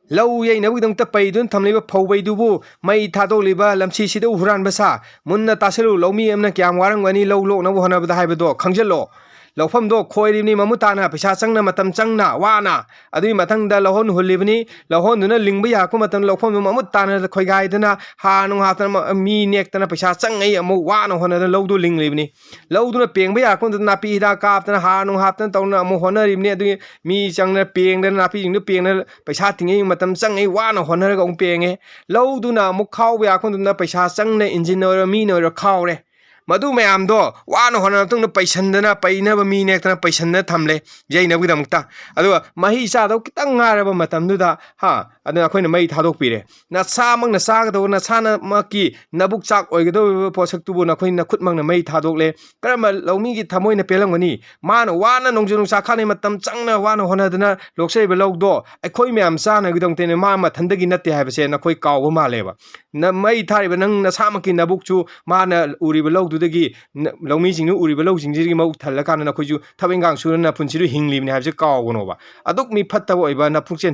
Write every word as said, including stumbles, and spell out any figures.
ꯂꯧ ꯌꯩꯅꯕꯒꯤꯗꯃꯛꯇ ꯄꯩꯗꯨꯅ ꯊꯝꯂꯤꯕ ꯐꯧꯕꯩꯗꯨꯕꯨ ꯃꯩ ꯊꯥꯗꯣꯛꯂꯤꯕ ꯂꯝꯁꯤꯁꯤꯗ ꯍꯨꯔꯥꯟꯕ ꯁꯥ꯫ ꯃꯨꯟꯅ ꯇꯥꯁꯤꯜꯂꯨ, ꯂꯧꯃꯤ ꯑꯃꯅ ꯀꯌꯥꯝ ꯋꯥꯔꯝꯒꯅꯤ ꯂꯧ ꯂꯣꯛꯅꯕ ꯍꯣꯠꯅꯕꯗ ꯍꯥꯏꯕꯗꯣ ꯈꯪꯖꯤꯜꯂꯣ꯫ ꯂꯧꯐꯝꯗꯣ ꯈꯣꯏꯔꯤꯕꯅꯤ ꯃꯃꯨꯠ ꯇꯥꯅ, ꯄꯩꯁꯥ ꯆꯪꯅ, ꯃꯇꯝ ꯆꯪꯅ, ꯋꯥꯅ꯫ ꯑꯗꯨꯒꯤ ꯃꯊꯪꯗ ꯂꯧꯍꯣꯟ ꯍꯨꯜꯂꯤꯕꯅꯤ꯫ ꯂꯧꯍꯣꯟꯗꯨꯅ ꯂꯤꯡꯕ ꯌꯥꯔꯛꯄ ꯃꯇꯝꯗ ꯂꯧꯐꯝꯗꯨ ꯃꯃꯨꯠ ꯇꯥꯅ ꯈꯣꯏꯒꯥꯏꯗꯅ, ꯍꯥꯔ ꯅꯨꯡ ꯍꯥꯞꯇꯅ, ꯃ-, ꯃꯤ ꯅꯦꯛꯇꯅ, ꯄꯩꯁꯥ ꯆꯪꯉꯩ ꯑꯃꯨꯛ ꯋꯥꯅ ꯍꯣꯠꯅꯗꯅ ꯂꯧꯗꯨ ꯂꯤꯡꯂꯤꯕꯅꯤ꯫ ꯂꯧꯗꯨꯅ ꯄꯦꯡꯕ ꯌꯥꯔꯛꯄ ꯃꯇꯝꯗ ꯅꯥꯄꯤ ꯍꯤꯗꯥꯛ ꯀꯥꯞꯇꯅ, ꯍꯥꯔ ꯅꯨꯡ ꯍꯥꯞꯇꯅ ꯇꯧꯗꯅ ꯑꯃꯨꯛ ꯍꯣꯠꯅꯔꯤꯕꯅꯤ꯫ ꯑꯗꯨꯒꯤ ꯃꯤ ꯆꯪꯗꯅ ꯄꯦꯡꯗꯅ, ꯅꯥꯄꯤꯁꯤꯡꯗꯨ ꯄꯦꯡꯗꯅ ꯄꯩꯁꯥ ꯇꯤꯡꯉꯩ, ꯃꯇꯝ ꯆꯪꯉꯩ, ꯋꯥꯅ ꯍꯣꯠꯅꯔꯒ ꯑꯃꯨꯛ ꯄꯦꯡꯉꯦ꯫ ꯂꯧꯗꯨꯅ ꯑꯃꯨꯛ ꯈꯥꯎꯕ ꯌꯥꯔꯛꯄ ꯃꯇꯝꯗ ꯄꯩꯁꯥ ꯆꯪꯅ ꯏꯟꯖꯤꯟꯅ ꯑꯣꯏꯔꯣ, ꯃꯤꯅ ꯑꯣꯏꯔꯣ ꯈꯥꯎꯔꯦ꯫ ꯃꯗꯨ ꯃꯌꯥꯝꯗꯣ ꯋꯥꯅ ꯍꯣꯠꯅꯔ ꯃꯇꯨꯡꯗ ꯄꯩꯁꯟꯗꯅ, ꯄꯩꯅꯕ ꯃꯤ ꯅꯦꯛꯇꯅ ꯄꯩꯁꯟꯗꯅ ꯊꯝꯂꯦ ꯌꯩꯅꯕꯒꯤꯗꯃꯛꯇ꯫ ꯑꯗꯨꯒ ꯃꯍꯤ ꯆꯥꯗꯧ ꯈꯤꯇꯪ ꯉꯥꯏꯔꯕ ꯃꯇꯝꯗꯨꯗ, ꯍꯥ, ꯑꯗꯨꯅ ꯑꯩꯈꯣꯏꯅ ꯃꯩ ꯊꯥꯗꯣꯛꯄꯤꯔꯦ꯫ ꯅꯁꯥꯃꯛꯅ ꯆꯥꯒꯗꯧꯕ, ꯅꯁꯥꯅꯃꯛꯀꯤ ꯅꯕꯨꯛ ꯆꯥꯛ ꯑꯣꯏꯒꯗꯧꯔꯤꯕ ꯄꯣꯠꯁꯛꯇꯨꯕꯨ ꯅꯈꯣꯏ ꯅꯈꯨꯠꯃꯛꯅ ꯃꯩ ꯊꯥꯗꯣꯛꯂꯦ꯫ ꯀꯔꯝꯕ ꯂꯧꯃꯤꯒꯤ ꯊꯃꯣꯏꯅ ꯄꯦꯜꯂꯝꯒꯅꯤ? ꯃꯥꯅ ꯋꯥꯅ ꯅꯣꯡꯖꯨ ꯅꯨꯡꯁꯥ ꯈꯥꯡꯉꯩ, ꯃꯇꯝ ꯆꯪꯅ ꯋꯥꯅ ꯍꯣꯠꯅꯗꯅ ꯂꯣꯛꯆꯔꯤꯕ ꯂꯧꯗꯣ ꯑꯩꯈꯣꯏ ꯃꯌꯥꯝ ꯆꯥꯅꯕꯒꯤꯗꯃꯛꯇꯅꯦ, ꯃꯥ ꯃꯊꯟꯗꯒꯤ ꯅꯠꯇꯦ ꯍꯥꯏꯕꯁꯦ ꯅꯈꯣꯏ ꯀꯥꯎꯕ ꯃꯥꯜꯂꯦꯕ꯫ ꯅ-, ꯃꯩ ꯊꯥꯔꯤꯕ ꯅꯪ ꯅꯁꯥꯃꯛꯀꯤ ꯅꯕꯨꯛꯁꯨ ꯃꯥꯅ ꯎꯔꯤꯕ ꯂꯧꯗꯨꯗꯒꯤ, ꯅ-, ꯂꯧꯃꯤꯁꯤꯡꯅ ꯎꯔꯤꯕ ꯂꯧꯁꯤꯡꯁꯤꯗꯒꯤ ꯃꯕꯨꯛ ꯊꯜꯂꯀꯥꯟꯗ ꯅꯈꯣꯏꯁꯨ ꯊꯕꯛ ꯏꯟꯈꯥꯡ ꯁꯨꯔ ꯅꯄꯨꯟꯁꯤꯗꯨ ꯍꯤꯡꯂꯤꯕꯅꯤ ꯍꯥꯏꯕꯁꯦ ꯀꯥꯎꯒꯅꯣꯕ꯫ ꯑꯗꯨꯛ ꯃꯤ ꯐꯠꯇꯕ ꯑꯣꯏꯕ, ꯅꯄꯨꯛꯆꯦꯜ